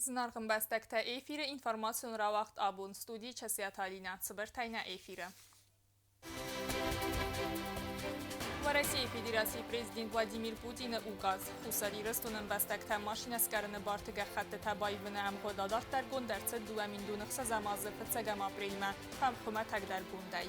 Зынаргъ ӕмбӕстӕгтӕ, эфиры информацион рауагъд абон студийы Часиаты Алинӕ. Цыбыртӕй нӕ эфиры. Уӕрӕсейы Федерацийы президент Владимир Путины указ Хуссар Ирыстоны ӕмбӕстӕгтӕ машинӕ скъӕрыны барты гӕххӕттытӕ баивыны ӕмгъуыд адарддӕргонд ӕрцыд 2006 азы фыццӕгӕм апрельмӕ, фӕхуымӕтӕгдӕргондӕй.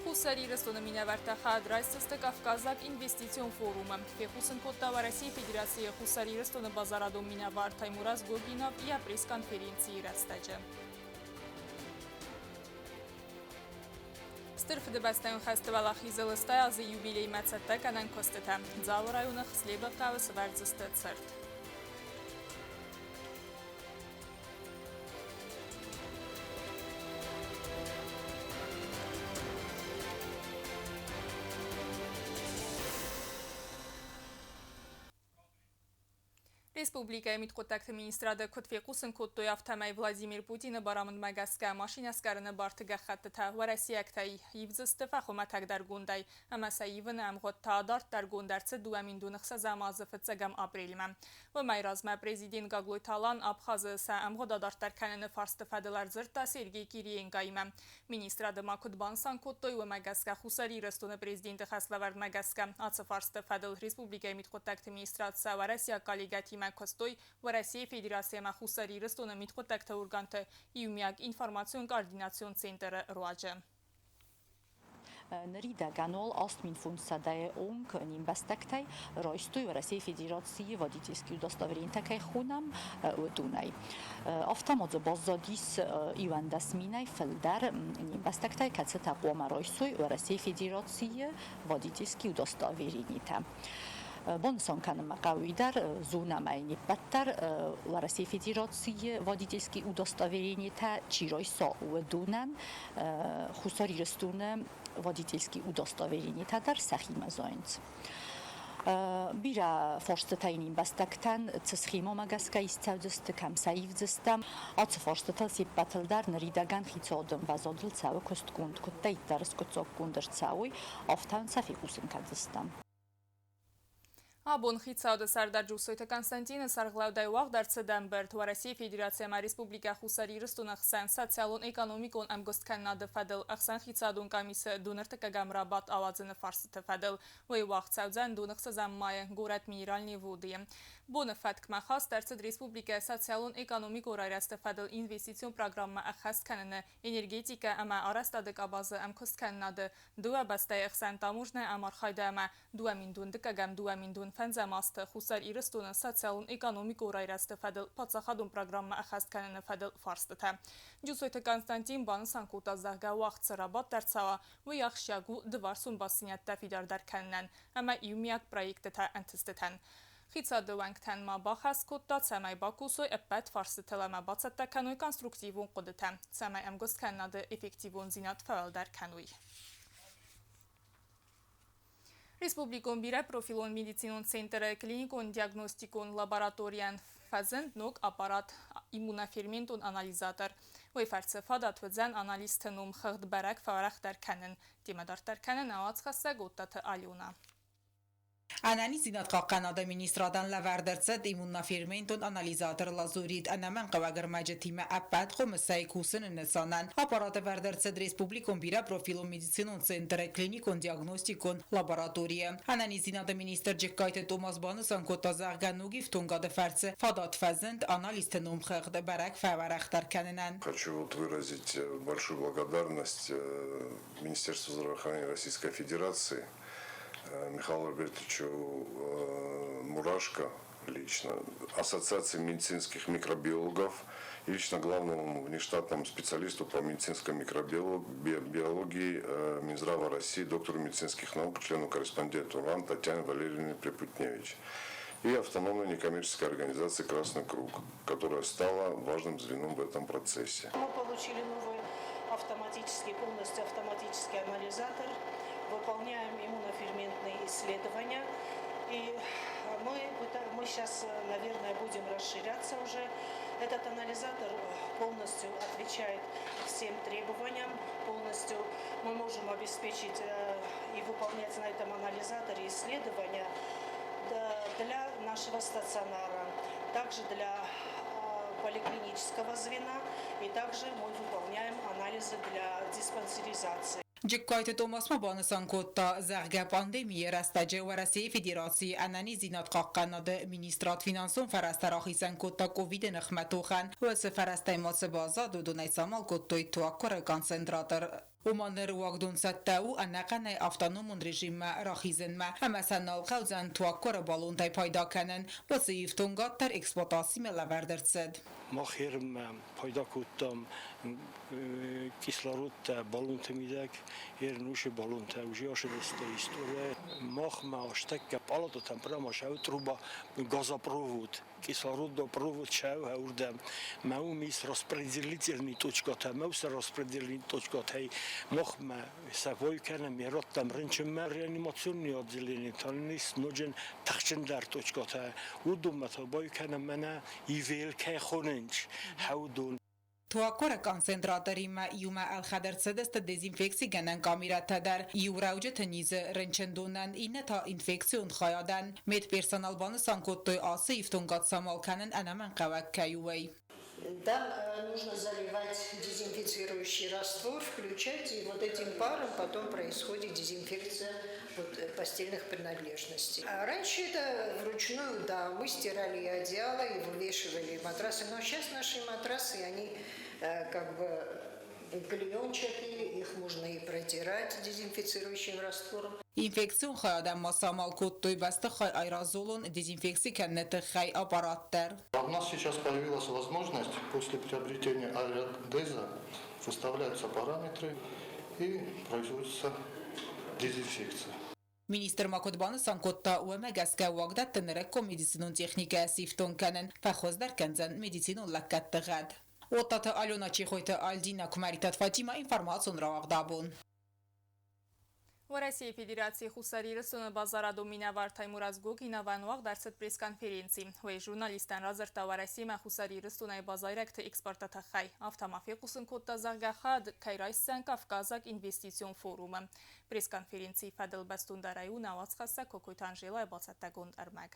Хуссар Ирыстоны минӕвӕрттӕ хайад райсдзысты Кавказаг инвестицион форумы, фехъусын кодта Уӕрӕсейы Федерацийы Хуссар Ирыстоны базарадон минӕвар Таймураз Гогинов йӕ пресс-конференцийы рӕстӕджы. Стыр Фыдыбӕстӕйон хӕсты уӕлахизы лыстай азы юбилеймӕ цӕттӕгӕнӕн куыстытӕ Дзауы районы Хслебы хъӕуы сӕвӕрдзысты цырт. Республикӕйы мидхъуыддӕгты министрады куыд фехъусын кодтой, афтӕмӕй Владимир Путины барамындмӕ гӕсгӕ машинӕ скъӕрыны барты гӕххӕттытӕ уӕрӕсейӕгтӕй ивдзысты фӕхуымӕтӕгдӕргондӕй ӕмӕ сӕ ивыны ӕмгъуыд та адарддӕргонд ӕрцыд 2006 азы фыццӕгӕм апрельмӕ. Уымӕй размӕ президент Гаглойты Алан Абхазы сӕ ӕмгъуыд адарддӕр кӕныны фарсты фӕдыл ӕрдзырдта Сергей Кириенкоимӕ. Министрады ма куыд банысан кодтой, уымӕ гӕсгӕ Хуссар Ирыстоны президенты хӕслӕвӕрдмӕ гӕсгӕ ацы фарсты фӕдыл республикӕйы мидхъуыддӕгты министрад сӕ уӕрӕсейаг коллегӕтимӕ куыстой Уӕрӕсейы Федераци ӕмӕ Хуссар Ирыстоны мидхъуыддӕгты органты иумиаг информацион-координацион центры руаджы. Ныридӕгӕн уал 8500-ы онг не мбӕстӕгтӕй райстой Уӕрӕсейы Федерацийы водительский удостоверение кӕй хонӕм, уыдонӕй. Афтӕ ма дзы баззадис 11 минӕй фылдӕр не мбӕстӕгтӕй, кӕцытӕ хъуамӕ райсой Уӕрӕсейы Федерацийы водительский удостоверенитӕ. Банысан кӕнын ма хъӕуы дӕр, зонӕм ӕй не ппӕт дӕр, Уӕрӕсейы Федерацийы водительский удостоверенитӕ чи райса, уыдонӕн Хуссар Ирыстоны водительский удостоверенитӕ дӕр сӕхимӕ зайынц. Бирӕ фарстытӕ йын ӕмбӕстӕгтӕн цы схемӕмӕ гӕсгӕ исцӕудзысты, кӕм сӕ ивдзыстӕм, ацы фарстытыл се ппӕтыл дӕр ныридӕгӕн хицауады ӕмвӕзадыл цӕуы куыстгонд, куыддӕриддӕр скъуыддзаггонд ӕрцӕуой, афтӕ сӕ фехъусын кӕндзыстӕм. Абон хицауады сӕрдар Джусойты Константины сӕргълӕудӕй уагъд ӕрцыд ӕмбырд Уӕрӕсейы Федераци ӕмӕ Республикӕ Хуссар Ирыстоны хсӕн социалон-экономикон ӕмгуысткӕнынады фӕдыл ӕхсӕнхицауадон къамисы донӕртыккӕгӕм рабадт ауадзыны фарстыты фӕдыл. Уый уагъд цӕудзӕн доныхсӕзӕм майы горӕт Минеральные воды-йы. Боны фӕткмӕ хаст ӕрцыд республикӕйы социалон-экономикон райрӕзты фӕдыл инвестицион программӕ ӕххӕст кӕныны, энергетикӕ ӕмӕ арӕзтады къабазы ӕмкуысткӕнынады дыууӕ бӕстӕйы хсӕн таможнӕ ӕмархайды ӕмӕ 2012-ӕм 2005 азты Хуссар Ирыстоны социалон-экономикон райрӕзты фӕдыл паддзахадон программӕ ӕххӕст кӕныны фӕдыл фарстытӕ. Джусойты Константин банысан кодта, зӕгъгӕ, уагъд цы рабадт ӕрцӕуа, уый ахсджиаг у дывӕрсон бастдзинӕдтӕ фидардӕр кӕнынӕн ӕмӕ иумиаг проектытӕ ӕнтыстытӕн. Хицауады уӕнгтӕн ма бахӕс кодта, цӕмӕй бакусой ӕппӕт фарстытыл ӕмӕ бацӕттӕ кӕной конструктивон хъуыдытӕ, цӕмӕй ӕмгуысткӕнынады эффективондзинад фӕуӕлдӕр кӕной. Республикон бирӕпрофилон медицинон центры клиникон-диагностикон лабораторийӕн фӕзынд ног аппарат иммуноферментон анализатор. Уый фӕрцы фадат уыдзӕн анализты номхыгъд бӕрӕг фӕуӕрӕхдӕр кӕнын. Темӕ дарддӕр кӕны нӕуӕдзхӕссӕг Оттаты Алена. Ӕнӕниздзинад хъахъхъӕнады министрадӕн лӕвӕрд ӕрцыд иммуноферментон анализатор Лазурит ӕнӕмӕнгхъӕуӕг ӕрмӕджытимӕ ӕппӕт хъомысӕй кусыны нысанӕн. Аппарат ӕвӕрд ӕрцыд республикон бирӕпрофилон медицинон центры клиникон-диагностикон лабораторийы. Ӕнӕниздзинады министр Джыккайты Томас банысан кодта, зӕгъгӕ, ног ифтонгады фӕрцы фадат фӕзынд анализты номхыгъд бӕрӕг фӕуӕрӕхдӕр кӕнынӕн. Хочу вот выразить большую благодарность Министерству здравоохранения Российской Федерации – Михаилу Альбертовичу Мурашко лично, Ассоциации медицинских микробиологов и лично главному внештатному специалисту по медицинской микробиологии Минздрава России, доктору медицинских наук, члену-корреспонденту РАН Татьяне Валерьевне Припутневич и автономной некоммерческой организации «Красный круг», которая стала важным звеном в этом процессе. Мы получили новый автоматический, полностью автоматический анализатор – выполняем иммуноферментные исследования. И мы сейчас, наверное, будем расширяться уже. Этот анализатор полностью отвечает всем требованиям, полностью мы можем обеспечить и выполнять на этом анализаторе исследования для нашего стационара, также для поликлинического звена, и также мы выполняем анализы для диспансеризации. Джыккойты Томас ма банысан кодта, зӕгъгӕ, пандемийы рӕстӕджы Уӕрӕсейы Федерацийы Ӕнӕниздзинад хъахъхъӕнынады министрад финансон фӕрӕзтӕ рахицӕн кодта ковиды ныхмӕ тохӕн. Уыцы фӕрӕзтӕй ма цы баззад, уыдонӕй самал кодтой туаггуыры концентратор. Ома ныр уагдон цӕттӕ у ӕнӕхъӕнӕй автономон режиммӕ рахизынмӕ ӕмӕ сӕ нал хъӕудзӕн туаггуыры баллонтӕй пайда кӕнын. Уыцы ифтонгад дӕр эксплуатацимӕ лӕвӕрд ӕрцыд. Мах ерынмӕ пайда кодтам кислородтӕ баллонты мидӕг, ерын уыцы баллонтӕ уже ошибался история. Махмӕ астӕккӕ палататӕм прямо шау труба газопровод, кислородопровод шау ӕурдӕм. Мӕ уым ис распределительный точкатӕ, мӕ уыцы распределительный точкатӕй махмӕ сӕ вой кӕнӕм, раттӕм рынчынмӕ реанимационный отделение, там ис ноджы тыхджындӕр точкатӕ. Уыдонмӕ та бай кӕнӕм мӕнӕ ИВЛ кӕй хонынц, хӕудон. Туаггуыры концентраторимӕ иумӕ ӕлхӕд ӕрцыдысты дезинфекцигӕнӕн камерӕтӕ дӕр. Иу рӕуджыты низы рынчындонӕн, иннӕ та инфекцион хайадӕн. Медперсонал банысан кодтой, ацы ифтонгад самал кӕнын ӕнӕмӕнгхъӕуӕг кӕй у, уый. Там нужно заливать дезинфицирующий раствор, включать, и вот этим паром потом происходит дезинфекция вот постельных принадлежностей. А раньше это вручную, да, мы стирали и одеяло, и вывешивали матрасы, но сейчас наши матрасы, они как бы клеенчатые, их можно и протирать дезинфицирующим раствором. Инфекцион хайадӕн ма самал кодтой бӕстыхай аэрозолон дезинфекци кӕныны тыххӕй аппарат дӕр. У нас сейчас появилась возможность после приобретения аэродеза выставляются параметры и производится дезинфекция. Министр ма куыд банысан кодта, уымӕ гӕсгӕ уагдӕтты нырыккон медицинон техникӕйӕ сифтонг кӕнын фӕхуыздӕр кӕндзӕн медицинон лӕггӕдты гъӕд. Оттаты Алена, Чехойты Альдина, Куымӕридтаты Фатима, информацион рауагъд «Абон». Уӕрӕсейы Федерацийы Хуссар Ирыстоны базарадон минӕвар Таймураз Гогиновӕн уагъд ӕрцыд пресс-конференци. Уый журналисттӕн радзырдта Уӕрӕсемӕ Хуссар Ирыстонӕй базайрӕгты экспорты тыххӕй. Афтӕ ма фехъусын кодта, зӕгъгӕ, хайад кӕй райсдзӕн Кавказаг инвестицион форумы. Пресс-конференцийы фӕдыл бӕстондӕрӕй у нӕ уацхӕссӕг Кокойты Анжелайы бацӕттӕгонд ӕрмӕг.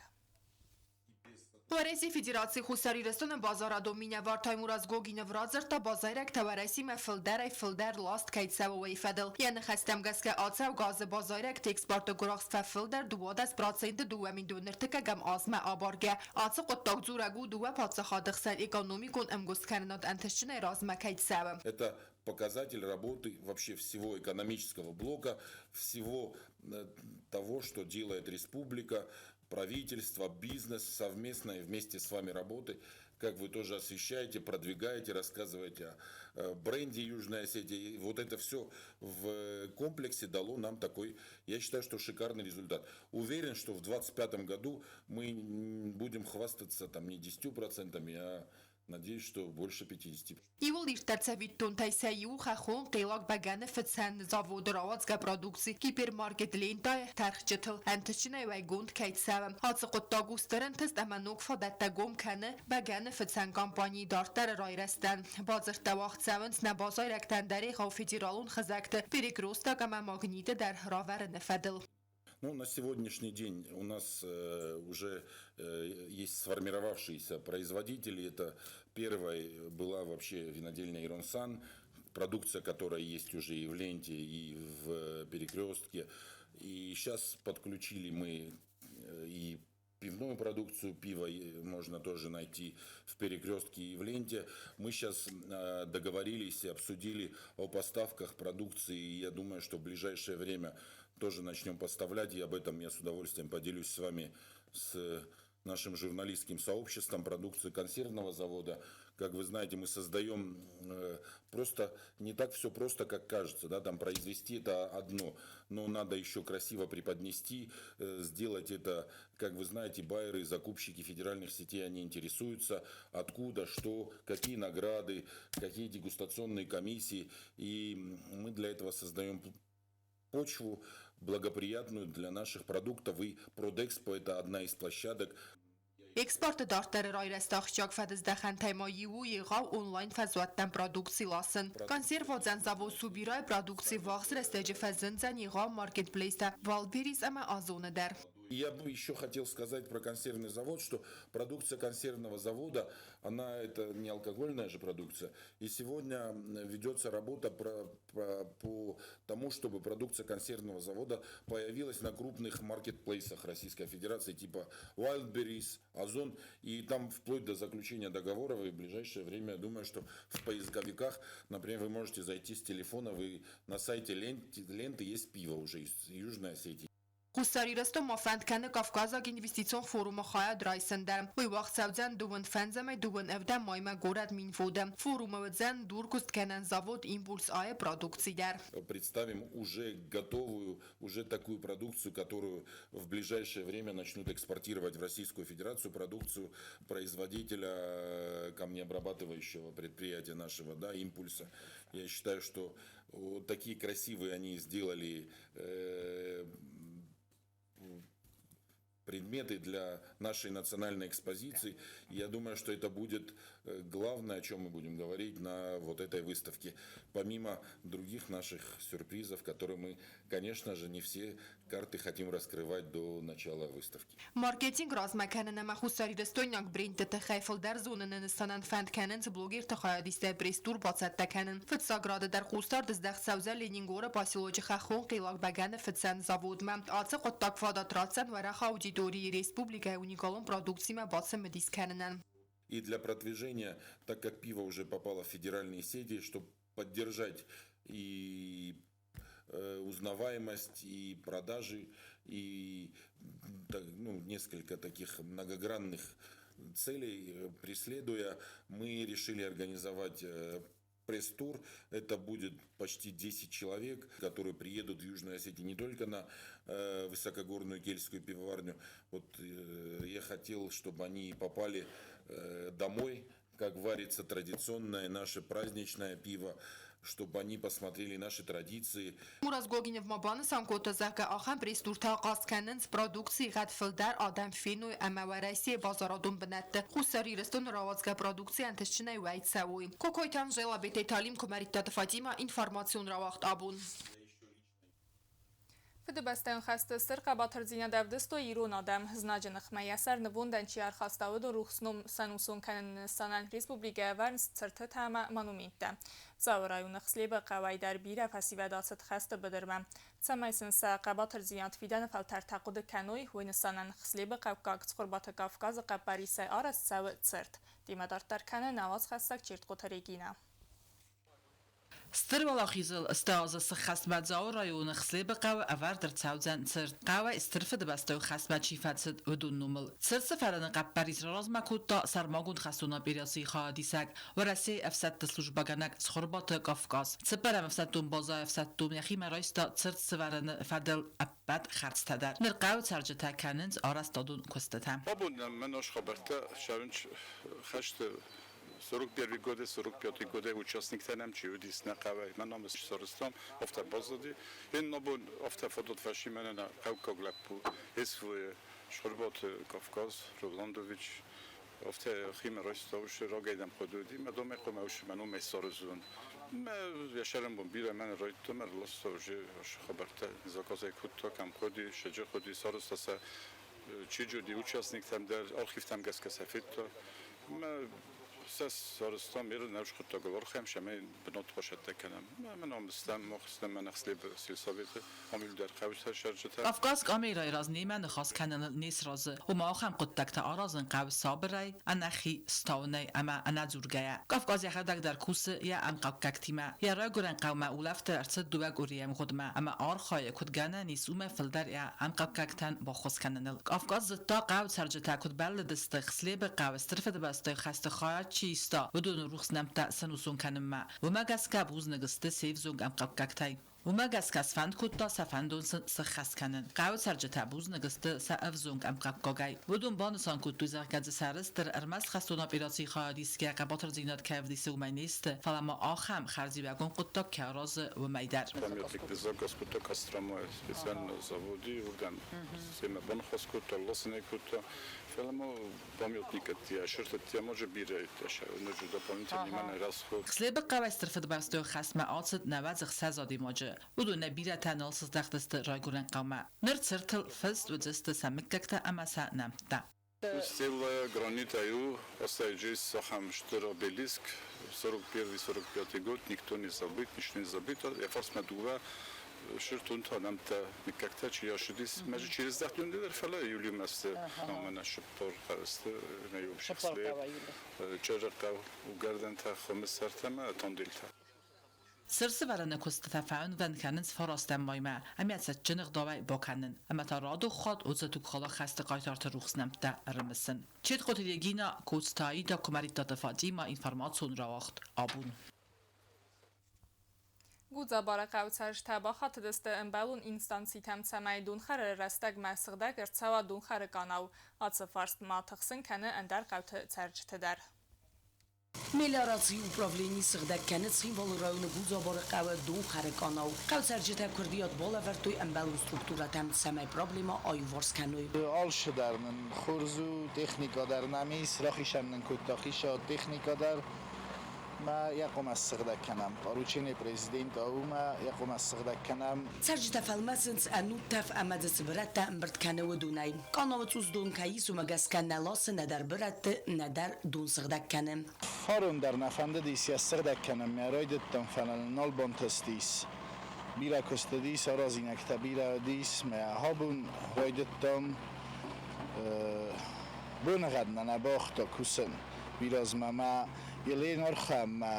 Уӕрӕсейы Федерацийы Хуссар Ирыстоны базарадон минӕвар Таймураз Гогинов радзырдта, базайрӕгтӕ Уӕрӕсемӕ фылдӕрӕй-фылдӕр ласт кӕй цӕуы, уый фӕдыл. Йӕ ныхӕстӕм гӕсгӕ, ацӕугӕ азы базайрӕгты экспорты гуырахст фӕфылдӕр 12% 2023-ӕм азмӕ абаргӕ. Ацы хъуыддаг дзурӕг у, дыууӕ паддзахады хсӕн экономикон ӕмгуысткӕнынад ӕнтыстджынӕй размӕ кӕй цӕуы. Это показатель работы вообще всего экономического блока, всего того, что делает республика, правительство, бизнес совместно и вместе с вами работы, как вы тоже освещаете, продвигаете, рассказываете о бренде Южной Осетии. И вот это все в комплексе дало нам такой, я считаю, что шикарный результат. Уверен, что в 2025 году мы будем хвастаться там не 10%, а надеюсь, что больше 50. Иууыл ирддӕр цӕвиттонтӕй сӕ иу хӕххон хъелаг бӕгӕныфыцӕн заводы рауадзгӕ продукци гипермаркет Лентайы тӕрхджытыл ӕнтыстджынӕй уӕйгонд кӕй цӕуы. Ацы хъуыддаг у стыр ӕнтыст ӕмӕ ног фадӕттӕ гом кӕны бӕгӕныфыцӕн компанийы дарддӕры райрӕзтӕн. Бадзырдтӕ уагъд цӕуынц нӕ базайрӕгтӕ ӕндӕр егъау федералон хызӕгты Перекресток ӕмӕ Магниты дӕр равӕрыны фӕдыл. Ну, на сегодняшний день у нас уже есть сформировавшиеся производители. Это первой была вообще винодельня Иронсан, продукция, которая есть уже и в Ленте, и в Перекрестке. И сейчас подключили мы и пивную продукцию, пиво можно тоже найти в Перекрестке и в Ленте. Мы сейчас договорились и обсудили о поставках продукции. И я думаю, что в ближайшее время тоже начнем поставлять. И об этом я с удовольствием поделюсь с вами, с нашим журналистским сообществом, продукцию консервного завода. Как вы знаете, мы создаем просто не так все просто, как кажется, да, там произвести это одно, но надо еще красиво преподнести, сделать это, как вы знаете, байеры, закупщики федеральных сетей, они интересуются, откуда, что, какие награды, какие дегустационные комиссии, и мы для этого создаем почву. благоприятную для наших продуктов. И Продэкспо – это одна из площадок. Экспорты дарддӕры райрӕзты ахсджиаг фӕдыздӕхӕнтӕй ма иу у егъау онлайн-фӕзуӕттӕм продукци ласын. Консервуадзӕн завод Субирайы продукци ввахс рӕстӕджы фӕзындзӕн егъау маркетплейстӕ Валберис ӕмӕ Озон-ы дӕр. Я бы еще хотел сказать про консервный завод, что продукция консервного завода, она это не алкогольная же продукция. И сегодня ведется работа по тому, чтобы продукция консервного завода появилась на крупных маркетплейсах Российской Федерации, типа Wildberries, Озон, и там вплоть до заключения договоров, и в ближайшее время, я думаю, что в поисковиках, например, вы можете зайти с телефона, вы на сайте ленты есть пиво уже из Южной Осетии. Хуссар Ирыстон ма фӕнд кӕны Кавказаг инвестицион форумы хайад райсын дӕр. Уый уагъд цӕудзӕн дыууын фӕндзӕмӕй дыууын ӕвдӕм маймӕ горӕт Минводы. Форумы уыдзӕн дуркуыстгӕнӕн завод Импульс-А-йы продукци дӕр. Представим уже готовую, уже такую продукцию, которую в ближайшее время начнут экспортировать в Российскую Федерацию, продукцию производителя камнеобрабатывающего предприятия нашего, да, Импульса. Я считаю, что вот такие красивые они сделали предметы для нашей национальной экспозиции. Я думаю, что это будет главное, о чем мы будем говорить на вот этой выставке. Помимо других наших сюрпризов, которые мы, конечно же, не все карты хотим раскрывать до начала выставки. Маркетинг размӕ кӕнын ӕмӕ хуссарирыстойнаг брендты тыххӕй фылдӕр зоныны нысанӕн фӕнд кӕнынц блогерты хайадистӕй пресс-тур бацӕттӕ кӕнын. Фыццаг рады дӕр хъусдард здӕхт цӕудзӕн Ленингоры поселочы хӕххон хъилаг бӕгӕны фыцӕн заводмӕ. Ацы хъуыддаг фадат ратдзӕн уӕрӕх аудиторийы республикӕйы уникалон продукцимӕ бацымыдис кӕнынӕн. И для продвижения, так как пиво уже попало в федеральные сети, чтобы поддержать и узнаваемость, и продажи, и, ну, несколько таких многогранных целей преследуя, мы решили организовать пресс-тур. Это будет почти 10 человек, которые приедут в Южную Осетию не только на высокогорную кельтскую пивоварню. Вот я хотел, чтобы они попали домой, как варится традиционное наше праздничное пиво, чтобы они посмотрели наши традиции. Мураз Гогинев ма банысан кодта, зӕгъгӕ, ахӕм пресс-туртӕ ахъаз кӕнынц продукцийы гъӕд фылдӕр адӕм феной ӕмӕ Уӕрӕсейы базарадон бынӕтты Хуссар Ирыстоны рауадзгӕ продукци ӕнтыстджынӕй уӕй цӕуой. Кокойты Анжела, Бететы Алим, Куымӕридтаты Фатимӕ, информацион рауагъд Абон. Фыдыбӕстӕйон хӕсты стыр хъӕбатырдзинад ӕвдыстой ирон адӕм. Знаджы ныхмӕ йӕ сӕр нывондӕн чи ӕрхаста, уыдон рухс ном сӕнусон кӕныны нысанӕн республикӕйы ӕвӕрынц цыртытӕ ӕмӕ монументтӕ. Дзауы районы Хслебы хъӕуӕй дӕр бирӕ фӕсивӕд ацыд хӕсты быдырмӕ. Цӕмӕй сын сӕ хъӕбатырдзинад фидӕны фӕлтӕртӕ хъуыды кӕной, уый нысанӕн Хслебы хъӕуккаг Цхуырбаты Кавказы хъӕппӕрисӕй арӕзт цӕуы цырт. Темӕ дарддӕр кӕны нӕ уацхӕссӕг Чертхъоты Регинӕ. Стыр Уӕлахизыл 100 азы сыххӕстмӕ Дзауы районы Хслебы хъӕуы ӕвӕрд ӕрцӕудзӕн цырт. Хъӕуӕй Стыр Фыдыбӕстӕйы хӕстмӕ чи фӕцыд, уыдон номыл. Цырт сӕвӕрыны хъӕппӕрис раразмӕ кодта сӕрмагонд хӕстон операцийы хайадисӕг, Уӕрӕсейы ӕфсӕдты службӕгӕнӕг Цхуырбаты Кавказ. Цыппӕрӕм ӕфсӕддон базӕйы ӕфсӕддон йӕхимӕ райста цырт сӕвӕрыны фӕдыл ӕппӕт хӕрдзтӕ дӕр. Ныр хъӕуы цӕрджытӕ кӕнынц арӕзтадон куыстытӕ. Абон нӕм мӕн хабӕрттӕ цӕуынц хӕсты 41 годы, 45 годы участниктӕ нӕм чи уыдис нӕ хъӕуӕй. Мӕн ам сарӕзтам, афтӕ баззади. Ин абон афтӕ фадат фӕци мӕнӕн нӕ хъӕуккаг лӕппу СВО Цхуырбаты Кавказ Роландович. Афтӕ химӕ райста усы рагӕй дӕм хъуыды уыди. Мӕ домӕ хъуамӕ усы мӕ номӕй саразон. Мӕ йӕ сӕрӕнбон бирӕ мӕн райдта, мӕ рласта уже хабӕрттӕ заказӕй кодта, кӕм хъуыди, сӕджы хъуыди, сарӕзта сӕ чи уыди участниктӕм дӕр, архивтӕм гӕсгӕ сӕ федта. Мӕ сӕ сарӕзтам, еры нӕ хъуыддагыл архайӕм, цӕмӕй бынат бацӕттӕ кӕнӕм. Мӕ ном стӕм, мах стӕм мӕ Хслебы сельсоветы, ам иу дӕр хъӕуы цӕрджытӕ. Кавказ камерӕйы раз немӕ ныхас кӕныныл не сразы. Ома ахӕм хъуыддӕгтӕ аразын хъӕуы сабырӕй, ӕнӕхи стауынӕй ӕмӕ ӕнӕдзургӕйӕ. Кавказ йӕхӕдӕг дӕр кусы йӕ ӕмхъӕуккӕгтимӕ. Йӕ райгуырӕн хъӕумӕ улӕфты ӕрцыд 2 къуырийы ӕмгъуыдмӕ ӕмӕ архайы, куыд гӕнӕн ис, уымӕй фылдӕр йӕ ӕмхъӕуккӕгтӕн баххуыс кӕныныл. Кавказ зыдта, хъӕуы цӕрджытӕ куыд бӕллыдысты Хслебы хъӕуы Стыр Фыдыбӕстӕйы хӕсты хайад чи иста, уыдоны рухс нӕмттӕ сӕнусон кӕнынмӕ. Уымӕ гӕсгӕ бузныг сты се взонг ӕмхъӕуккӕгтӕй. Уымӕ гӕсгӕ сфӕнд кодта сӕ фӕндон сын сыххӕст кӕнын. Хъӕуы цӕрджытӕ бузныг сты сӕ ӕвзонг ӕмхъӕуккагӕй. Уыдон банысан кодтой, зӕгъгӕ дзы сӕрыстыр ӕрмӕст хӕстон операцийы хайадисгӕ хъӕбатырдзинад кӕй ӕвдисы, уымӕй не сты, фӕлӕ ма ахӕм хӕрзиуӕгон хъуыддаг кӕй аразы, уымӕй дӕр. Памятник заказ кодта Костромайы специально заводи, уырдӕм семӕ баныхас кодта, ласын кодта. Фӕлӕ ма памятникӕтӕ, сыртытӕ ноджы бирӕ ноджы дополнительный мӕнӕ расход. Хслебы хъӕуӕй Стыр Фыдыбӕстӕйон хӕстмӕ ацыд 96 адӕймаджы. Уыдонӕй бирӕтӕ нал сыздӕхтысты райгуырӕн хъӕумӕ. Ныр цыртыл фыст уыдзысты сӕ мыггӕгтӕ ӕмӕ сӕ нӕмттӕ. Стелла гранита у, остаджис ахӕм стыр обелиск, 41-45 год, никто не забыт, ничто не забыто. Йӕ фарсмӕ дыууӕ сыртунтӕ нӕмттӕ мыггӕгтӕ чи ащыдис. Мӕ через дӕр фӕлӕ июлы мӕсты мӕнӕ шыппор хъӕуысты, мӕ иу Чъырыхъӕу, угӕрдӕнтӕ, хуымысӕртӕ ӕмӕ тонделтӕ. Цырцывӕрӕны куыстытӕ фӕуынвӕнд кӕнынц фарастӕм маймӕ ӕмӕ цытджын ӕгъдауӕй бакӕнын. Ӕмӕ та радон хатт уыцы тугхалӕг хӕсты хъайтарты рухс нӕмттӕ ӕрымысын. Четкъоты Регина, Коцты Аида, Куымӕридтаты Фатимӕ, информацион рауагъд «Абон». Гудзабары хъӕуы цӕрджытӕ бахатыдысты ӕмбӕлон инстанцитӕм, цӕмӕй донхӕры рӕстӕгмӕ сыгъдӕг ӕрцӕуа донхӕры къанау. Ацы фарст ма тыхсын кӕны ӕндӕр хъӕуты цӕрджыты дӕр. Мелиорацийы управлени сыгъдӕг кӕны Цхинвалы районы Гудзабары хъӕуы донхӕры къанау. Хъӕуцӕрджытӕ куырдиат балӕвӕрдтой ӕмбӕлон структурӕтӕм, цӕмӕй проблемӕ аиуварс кӕной. Алцы дӕр нын хорз у, техникӕ дӕр нӕм ис, рахицӕн нын кодта хицауад техникӕ дӕр. Ма йӕ хъуамӕ ссыгъдӕг кӕнӕм. Поручение президента у, ма йӕ хъуамӕ ссыгъдӕг кӕнӕм. Цӕрджытӕ фӕлмӕцынц ӕнуд тӕф ӕмӕ дзы цы бырӕттӕ ӕмбырд кӕны, уыдонӕй. Къанауы цъус дон кӕй ис, уымӕ гӕсгӕ нӕ ласы нӕдӕр бырӕтты, нӕдӕр дон сыгъдӕг кӕны. Фарон дӕр нӕ фӕндыдис йӕ ссыгъдӕг кӕнын, мӕ райдыдтам, фӕлӕ нал бантыстис. Бирӕ куыст уыдис, аразинӕгтӕ бирӕ уыдис, мӕ абон райдыдтам боныгъӕд нӕ нӕ бауагъта кусын. Бирӕзмӕ ма Елен ӕрхӕммӕ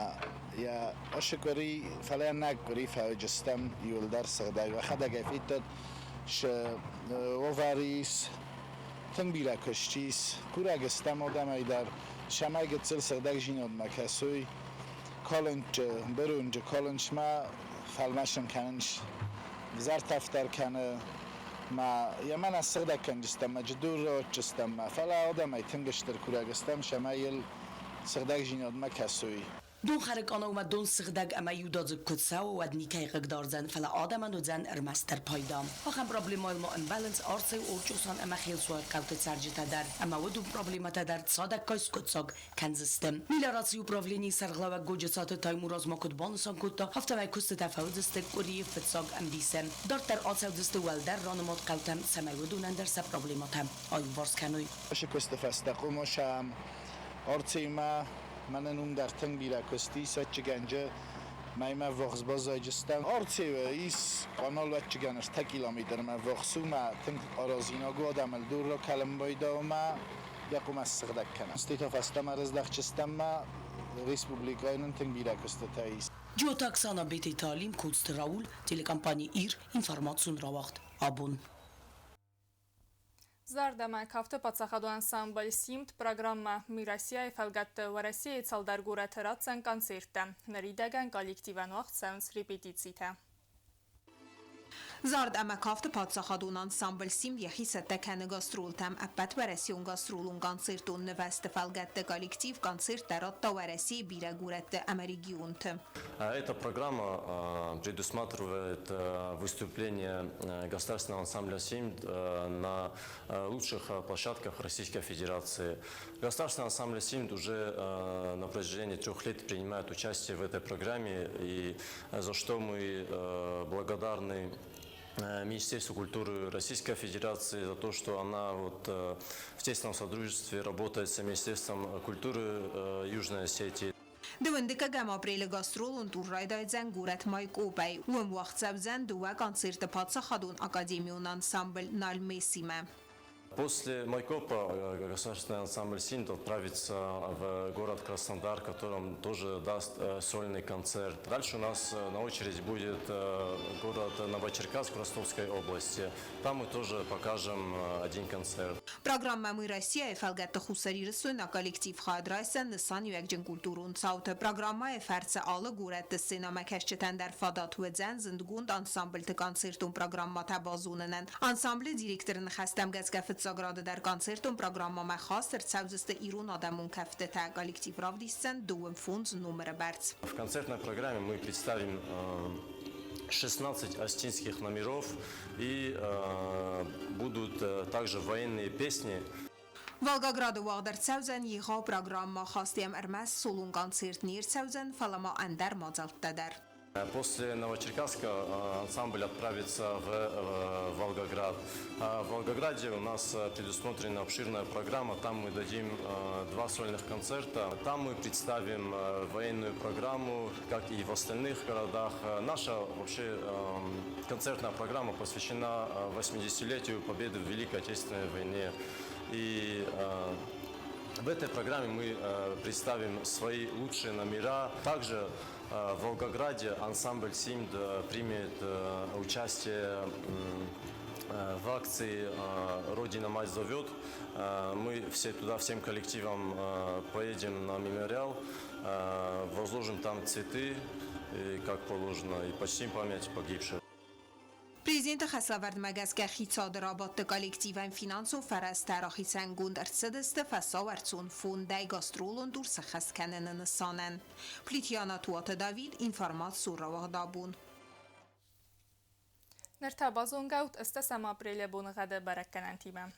йӕ ашы къуыри, фӕлӕ нӕ къуыри фӕуыджыстӕм иуылдӕр сыгъдӕг. Уӕхӕдӕг ӕй федтат, шы уавӕр ис, тынг бирӕ куыст ис. Курӕг стӕм адӕмӕй дӕр, цӕмӕй гыццыл сыгъдӕгдзинадмӕ кӕсой. Калынчы, бырунджы калынчмӕ фӕлмӕсын кӕнынц, зӕртӕф дӕр кӕны. Ма йӕ мӕнӕ сыгъдӕг кӕнджыстӕм, ма джыдур ротджыстӕм, ма фӕлӕ адӕмӕй тынг стыр курӕг стӕм, цӕмӕй йыл сыгъдӕгдзинадмӕ кӕсой. Донхӕры къанаумӕ дон сыгъдӕг ӕмӕ иудадзыг куы цӕуы, уӕд никӕй хъыгдардзӕн, фӕлӕ адӕмӕн уыдзӕн ӕрмӕстдӕр пайда. Ахӕм проблемӕйыл ма ӕмбӕлынц Арцеу, Орчъосан ӕмӕ Хелцуайы хъӕуты цӕрджытӕ дӕр ӕмӕ уыдон проблемӕтӕ дӕр цадӕггай скъуыддзаг кӕндзысты. Мелиорацийы управленийы сӕргълӕууӕг Годжыцаты Таймураз ма куыд банысан кодта, афтӕмӕй куыстытӕ фӕуыдзысты къуырийы фыццаг ӕмбисы. Дарддӕр ацӕудзысты уӕлдӕр ранымад хъӕутӕм, цӕмӕй уыдонӕн дӕр сӕ проблемӕтӕ аиуварс кӕной. Ашы куысты фӕстӕ хъуымосӕм Арцеумӕ мӕнӕн уым дӕр тынг бирӕ куыст ис, ӕччыгӕнджы мӕймӕ ввахс баззайджыстӕм. Арцеуы ис къанал ӕччыгӕн 3 километрмӕ ввахс у, мӕ тынг аразинаг у, адӕмыл дур ракӕлын байдауы мӕ йӕ хъуымӕ ссыгъдӕг кӕнӕм. Стӕй та фӕстӕмӕ рыздӕхджыстӕм мӕ республикӕйы нын тынг бирӕ куыстытӕ ис. Джиоты Оксана, Бететы Алим, Коцты Рауль, телекомпани «Ир», информацион рауагъд «Абон». Зард ӕмӕ кафты паддзахадон ансамбль «Симд» программӕ «Мы Россия»-йы фӕлгӕтты Уӕрӕсейы цалдӕр горӕты ратдзӕн концерттӕ. Ныридӕгӕн коллективӕн уагъд цӕуынц репетицитӕ. Зард ӕмӕ кафты паддзахадон ансамбль «Симд» йӕхи цӕттӕ кӕны гастролтӕм. Ӕппӕтуӕрӕсеон гастролон концертон нывӕзты фӕлгӕтты коллектив концерттӕ радта Уӕрӕсейы бирӕ горӕтты ӕмӕ регионты. Эта программа предусматривает выступление государственного ансамбля «Симд» на лучших площадках Российской Федерации. Государственный ансамбль «Симд» уже на протяжении 3 лет принимает участие в этой программе, и за что мы благодарны Министерству культуры Российской Федерации за то, что она вот в тесном сотрудничестве работает с Министерством культуры Южной Осетии. 12 апрелы гастролон тур райдайдзӕн горӕт Майкъопӕй. Уым уагъд цӕудзӕн дыууӕ концерты паддзахадон академион ансамбль «Нальмес»-имӕ. После Майкопа государственный ансамбль «Симд» отправится в город Краснодар, в котором тоже даст сольный концерт. Дальше у нас на очереди будет город Новочеркасск Ростовской области. Там мы тоже покажем один концерт. Программа «Мы Россия» фӕлгӕтты хуссарирыстойнаг коллектив хайад райсдзӕн нысаниуӕгджын культурон цауты. Программӕйы фӕрцы алы горӕтты сценӕмӕкӕсджытӕн дӕр фадат уыдзӕн зындгонд ансамблты концертон программӕтӕ базонынӕн. Ансамблы директоры ныхӕстӕм гӕсгӕ фыццаг рады дӕр концертон программӕмӕ хаст ӕрцӕудзысты ирон адӕмон кӕфтытӕ. Коллектив равдисдзӕн 25 номыры бӕрц. В концертной программе мы представим 16 осетинских номеров и будут также военные песни. Волгограды уагъд ӕрцӕудзӕн егъау программӕ, хаст йӕм ӕрмӕст солон концерт не рцӕудзӕн, фӕлӕ ма ӕндӕр мадзӕлттӕ дӕр. После Новочеркасска ансамбль отправится в Волгоград. В Волгограде у нас предусмотрена обширная программа. Там мы дадим 2 сольных концерта. Там мы представим военную программу, как и в остальных городах. Наша вообще концертная программа посвящена 80-летию победы в Великой Отечественной войне. И в этой программе мы представим свои лучшие номера. Также в Волгограде ансамбль «Симд» примет участие в акции «Родина мать зовет». Мы все туда, всем коллективом поедем на мемориал, возложим там цветы, как положено, и почтим память погибших. Президенты хӕслӕвӕрдмӕ гӕсгӕ хицауады рабадты коллективӕн финансон фӕрӕзтӕ рахицӕнгонд ӕрцыдысты фӕсауӕрцон фондӕй гастролон тур сӕххӕст кӕныны нысанӕн. Плитьяна Туаты Давид, информацион рауагъд абон. Ныр та базонгӕут 8 апрелы боныгъӕды бӕрӕггӕнӕнтимӕ.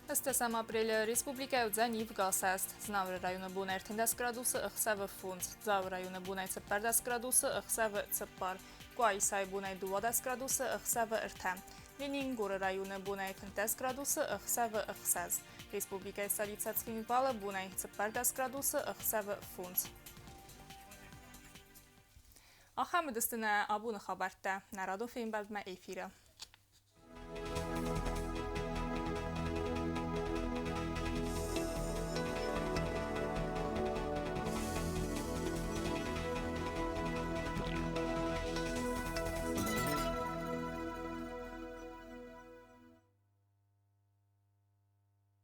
Ӕстӕсӕм апрелы республикӕйы уыдзӕн ивгӕ асӕст. Знауыры районы бонӕй 13 градусы, ӕхсӕвы 5. Дзауы районы бонӕй 14 градусы, ӕхсӕвы 4. Къуаисайы бонӕй 12 градусы, ӕхсӕвы 3. Ленингоры районы бонӕй 15 градусы, ӕхсӕвы 6. Республикӕйы столицӕ Цхинвалы бонӕй 14 градусы, ӕхсӕвы 5. Ахӕм уыдысты нӕ абоны хабӕрттӕ. Нӕ радон фембӕлдмӕ эфиры.